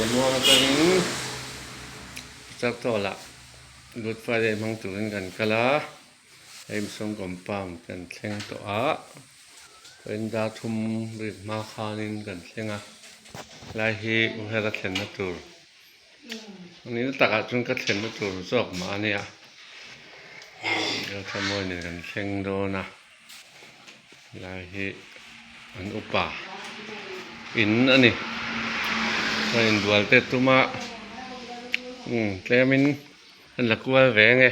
Zamuang atangin Chartawlah Good Friday hmang turin kan kal a, hei Msawm compound kan thleng tawh a, chuan dar thum rik hma khanin kan thleng a, helai hi Uhera thlenna tur a ni na takah chuan ka thlenna tur zawk mah a nia, Lalthamuai nen kan thleng dawn a. Helai hi an upa in a ni chuan inbual te tuma umm tlemin an la kual ve ange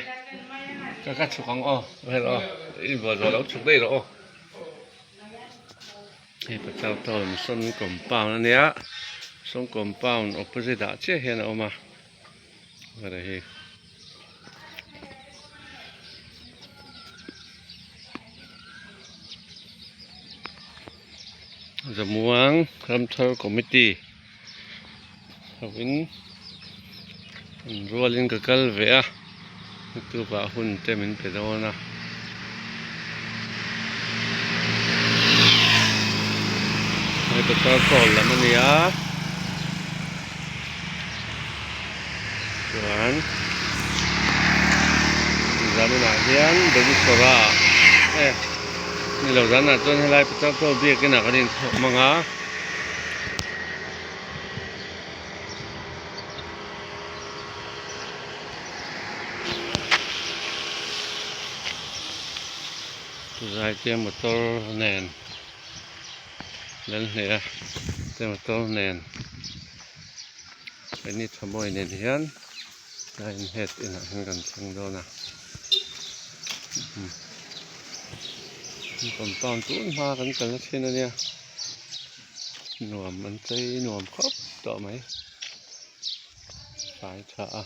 ka ka chhuk ang aw hello inbual zawh lo chhuk daih rawh aw hei pachal town sawn compound a nia sawn compound opposite ah chiah hian a awm a. Hei Zamuang Ramthar Committee hovin an rualin ka kal ve a naktukah hun te min pe dawn a. Hei petrol kawl lam a ni a. Chuan zaninah hian Benisora eh ni lo zanah chuan helai petrol kawl biakin ah kan inkhawm ang a. Zaite motor nen Lalhneha te motor nen keini Thamawi nen hian a inhet inah hian kan thleng dawn a compound tun hma kan kalna thin a nia nuam an chei nuam khawp tawh mai. Fai tha a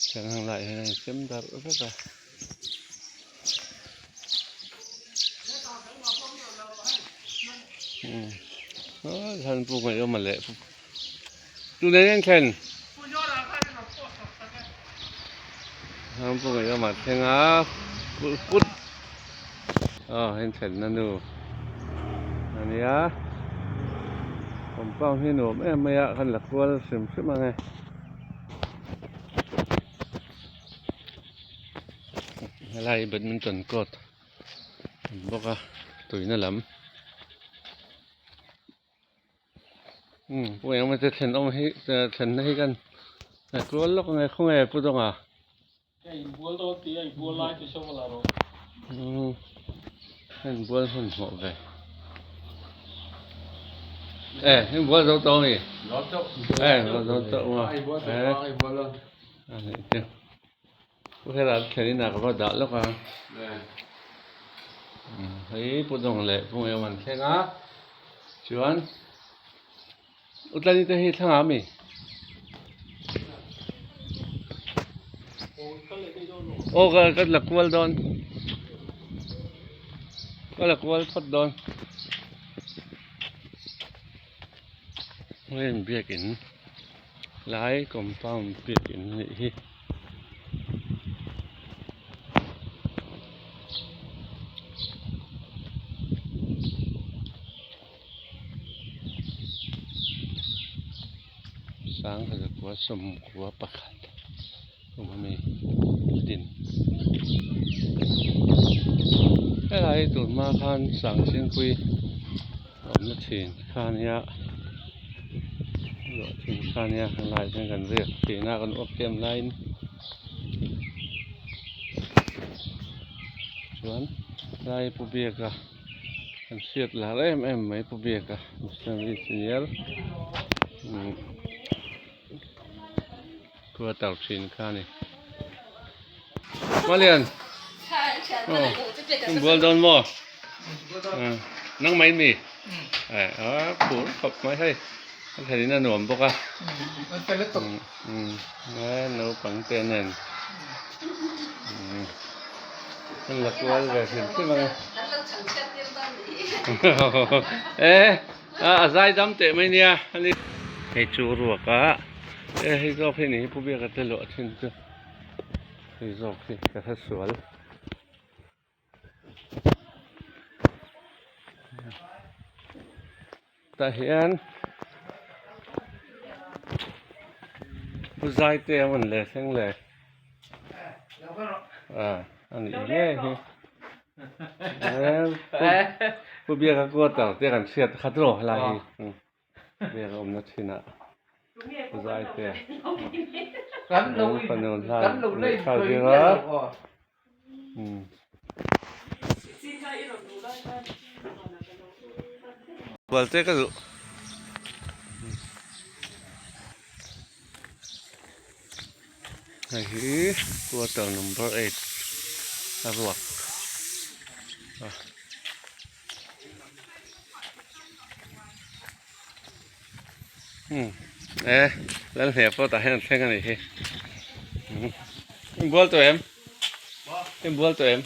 thianghlim laiah hian a insem darh vek a. Thlan puk mai awm a leh tunah hian thlen thlan puk mai awm a thleng a put aw heng thlenna nu a nia compound hi nuam em mai a kan la kual hrim hrim ang e. Helai hi badminton court a ni bawk a tuina lam umm pu engemaw te thlen awm hi thlenna hi kan la kual lawk ang e khawnge pu Dawnga. Ka inbual dawn tih a inbual lai chu saw la rawh. Umm ka inbual hmanhmawh ve. Eh inbual zo tawh ami? Zo tawh. Eh inbual zo tawh maw? A inbual tawh a inbual dawn. A nih chu. Pu hera thlen inah ka va dah lawk a. Hei Pu Dawng leh Pu Ngeiawm an thleng a. Chuan Utlani te hi thlang ah ami? Aw ka ka la kual dawn. Ka la kual phawt dawn. Heng biakin lai compound biakin a nih hi. Sangha kua sawmkua pakhat a awm a ni a din helai hi tun hma khan sangchhingpui a awmna thin kha a nia luah thin kha a nia helaiah hian kan riak thin a kan uap em laiin chuan helai hi pu biaka. Kan hriat lar em em mai pu biaka missionary senior quarter thin kha a ni Malian aw inbual dawn maw nang mai mi eh a phur khawp mai hei a thlen in a nuam bawk a naupang te nen. An la kual ve hrim hrim ang e. E a zai dam teh mai nia ani. Hei chu ruak a e hei zawk hi ni hi pu biaka te luah thin chu hei zawk hi ka hre sual. Tah hian. Pu Zaite a rawn le thleng le. Ah, a nih ngei hi. Pu Biaka quarter te kan hriat khat rawh helai hi. Biaka awmna thinah Pu Zaite fanu hlan lehkha zir a. Bualte ka duh. Hei hi quarter number 8 a ruak a. E Lalhne pawh tah hian an thleng a nih hi. Inbual tawh em? Inbual tawh em?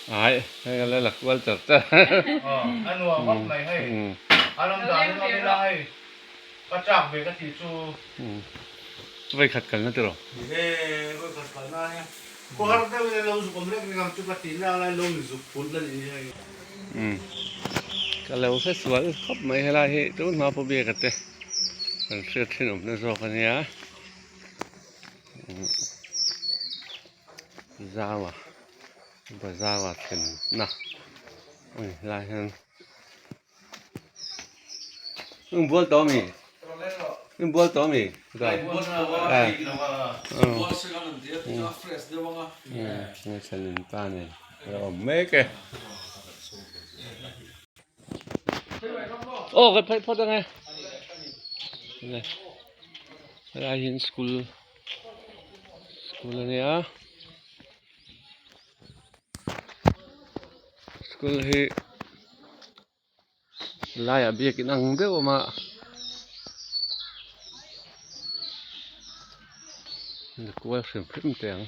Ai, hei ka la la kual char char. A nuam khawp mai hei. A ram dan in awm ila hei. Ka chak ve ka tih chu. Vawikhat kalna tiraw? Ni e, vawikhat kalna ania. Kawhar deuhin an lo zuk awm reng reng ang chu ka tih na lai lo inzuk phulh na nih hi hei. Umm ka lo hre sual khawp mai helai hi tun hma pawh biak ate kan hriat thin awmna zawk ania umm zau a bazar a thlenna a ni helai hian Inbual tawh ami? Inbual tawh ami? Ngaihsan pa nen a awm mek e. Aw ka phei phawt ange. Helai hian school school ania. School hi laiah biakin ang deuh a awm a la kual hrim hrim teh ang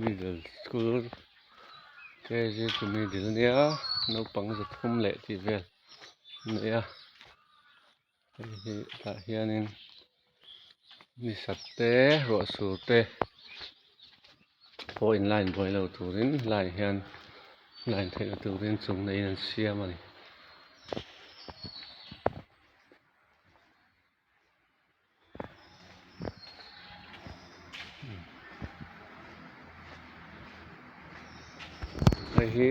middle school kg to middle ania naupang zathum leh tih vel a nei a hei hi tah hianin ni sat te ruah sur te pawh in line buai lo turin line hian line theihna turin chung neiin an siam a ni. Hei hi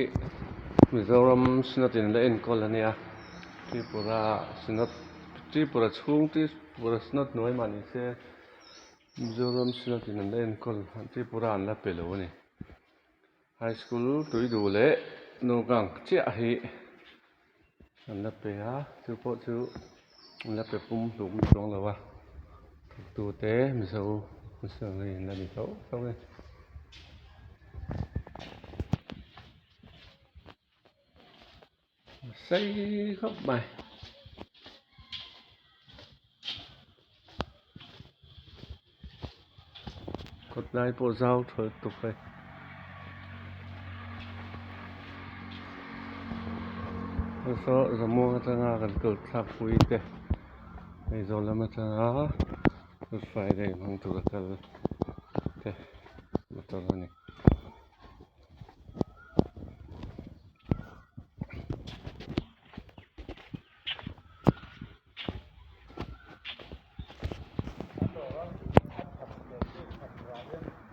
Mizoram Synod in la enkawl a nia Tripura Synod Tripura chhung Tripura Synod hnuai mah ni se Mizoram Synod in an la enkawl Tripura an la pe lo a ni High School Tuiduh leh Nurgang chiah hi. An la pe a chu pawh chu an la pe pum hlum chuang lo a thawktu te mizo missionary an la ni tho tho a ni. A sei khawp mai. Kawt lai pawh zau tha lutuk hei. Saw Zamuang atanga kan kal thlak pui te Aizawl lam atanga Good Friday hmang tura kal te motor a ni.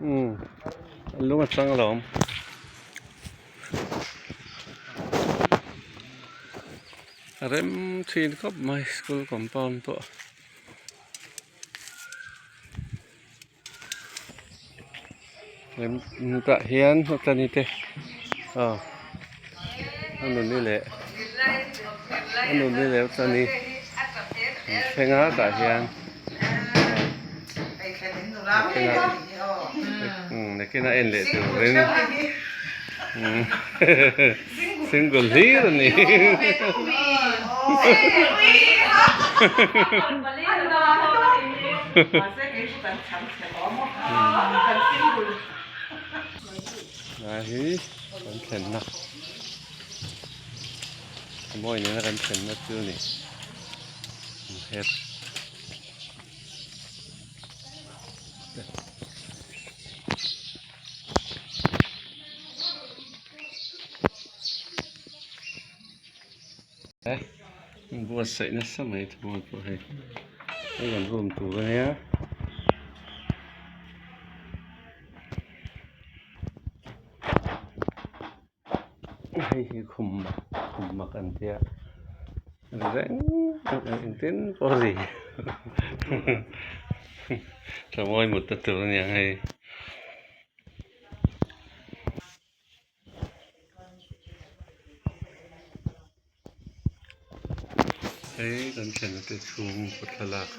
Umm lung a chang alawm a rem thin khawp mai school compound pawh. Tah hian hawtani te aw a nuni leh a nuni leh hawtani an thleng a tah hian nakin a en leh turin single hlir a ni. Lai hi kan thlenna a mawi nena kan thlenna chu a ni het. Buatsaih nasa mai thawmhnaw pawh hei hei kan room tur a nia. Hei hi khum khum mak an tia reng engtin pawh a ri tha mawi mut na tur a nia hei. Hei kan thiante chhung kawt thlalak.